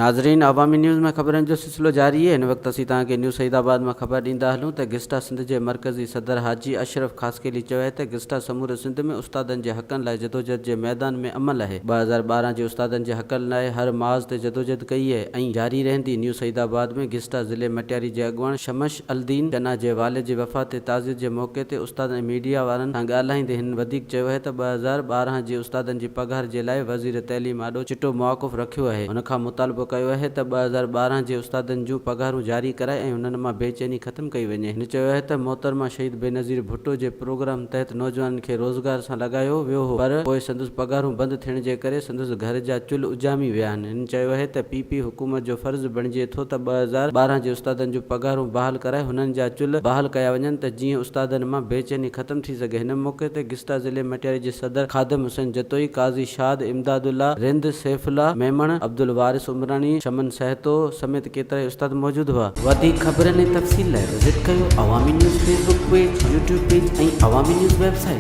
ناظرين عوامي نيوز ۾ خبرن جو سلسلو جاري آهي هن وقت اسين توهان کي نيو سعيد آباد مان خبر ڏيندا هلون ته گسٽا سنڌ جي مرڪزي صدر حاجي اشرف خاصخيلي چيو آهي ته گسٽا سموري سنڌ ۾ استادن جي حقن لاء جدوجهد جي ميدان ۾ عمل آهي 2012 جي استادن جي حقن لاء هر محاذ تي جدوجهد ڪئي آهي ۽ جاري رهندي نيو سعيد آباد ۾ گسٽا ضلعي مٽياري جي اڳواڻ شمش الدين چنا جي والد جي وفات تي تعزيت جي موقعي تي استادن ۽ ميڊيا وارن سان ڳالهائيندي هنن وڌيڪ چيو آهي ته 2012 جي استادن جي پگهار جي لاء وزير تعليم آڏو چٽو مواقف رکيو آهي هن کان مطالبو ڪيو آهي ته 2012 جي استادن جون پگهارون جاري ڪرائي ۽ هنن مان بيچيني ختم ڪئي وڃي هن چيو آهي ته محترمه شهيد بينظير ڀٽو جي پروگرام تحت نوجوانن کي روزگار سان لڳايو ويو هو پر پوء سندس پگهارون بند ٿيڻ جي ڪري سندس گهر جا چلهه اجهامي ويا آهن هن چيو آهي ته پي پي حڪومت جو فرض بڻجي ٿو ته 2012 جي استادن جون پگهارون بحال ڪرائي هنن جا چلهه بحال ڪيا وڃن ته جيئن استادن مان بيچيني ختم ٿي سگهي. هن موقعي تي گسٽا ضلعي مٽياري جي صدر خادم حسين جتوئي، قاضي شاد، امداد الله رند، سيف الله ميمڻ، عبدالوارث عمراڻي، شمن سهتو سميت ڪيترائي استاد موجود هئا. وڌيڪ خبرن ۽ تفصيل لاء وزٽ ڪيو Awami news Facebook page, YouTube page ۽ Awami news website.